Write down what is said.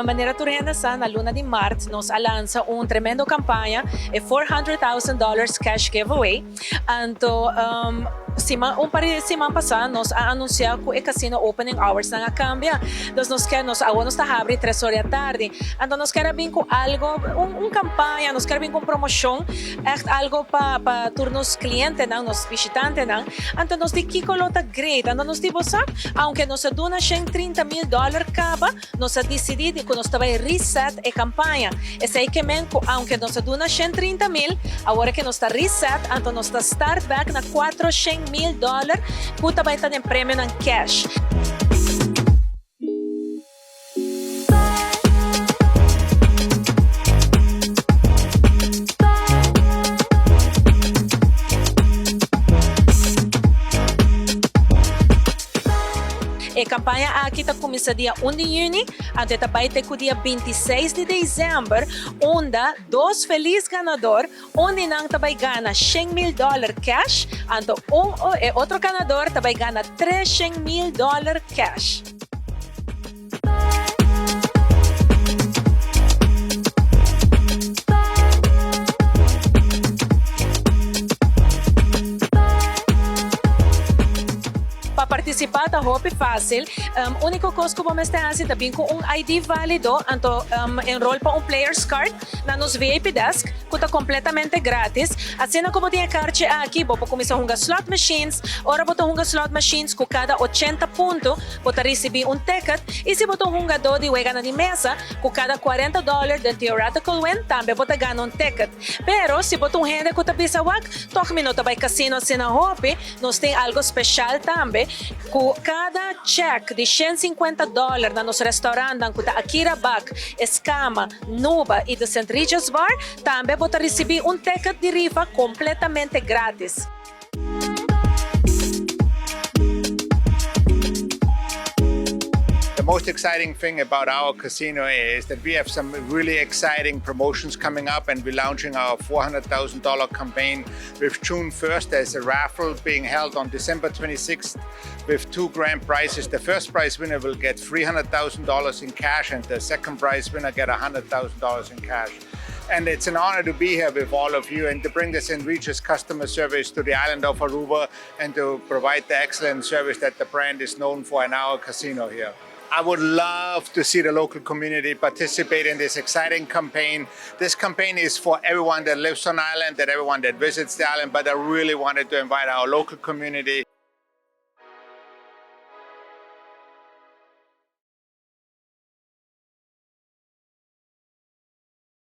Manera tur hende sa, na luna di maart nos a lansa un tremendo campaña, e $400,000 cash giveaway. Anto siman, un par di siman pasa nos a anuncia cu e casino opening hours nan a cambia. Dus nos kier, nos awo nos ta habri tres ora di atardi. Anto nos kier a bin cu algo, un un campaña, nos kier a bin cu un promocion, echt algo pa pa tur nos clientenan, nos bishitantenan. Anto nos di kico lo ta great? Anto nos di bo sa, aunke nos a duna 130,000 dollar caba, Nos a disidí di ku nos ta bai reset e kampaña. Esei ke men ku aunke nos a duna 130,000, awor ke nos ta reset, anto nos ta start bek na 400,000 dòler ku ta bai ta den premionan cash. E kampaña aki ta kuminsá dia 1 di yüni, anto e ta bai te ku dia 26 di desèmber, unda dos felis ganador, un di nan ta bai gana 100,000 dòler kèsh, anto un e otro ganador ta bai gana 300,000 dòler kèsh. Pa partisipá ta hopi fásil. Úniko kos ku bo mester hasi ta bin ku un ID válido anto enrol pa un players card na nos VIP desk ku ta kompletamente grátis. Asina ku bo tin e karchi aki bo por kuminsá hunga slot machines. Ora bo ta hunga slot machines ku kada 80 punto bo ta risibí un ticket i si bo ta un hungadó di weganan di mesa ku kada 40 dòler den theoretical win tambe bo ta gana un ticket. Pero si bo ta un hende ku ta bisa wak tòg mi no ta bai kasino asina hopi, nos tin algo special tambe ku kada check di 150 dòler na nos restaurantnan ku ta Akira Bak, Escama, Nuba i The St. Regis Bar tambe bo ta risibí un ticket di rifa kompletamente gratis. The most exciting thing about our casino is that we have some really exciting promotions coming up and we're launching our $400,000 campaign with June 1st. There's a raffle being held on December 26th with two grand prizes. The first prize winner will get $300,000 in cash and the second prize winner get $100,000 in cash. And it's an honor to be here with all of you and to bring the St. Regis customer service to the island of Aruba and to provide the excellent service that the brand is known for in our casino here. I would love to see the local community participate in this exciting campaign. This campaign is for everyone that lives on island, that everyone that visits the island, but I really wanted to invite our local community.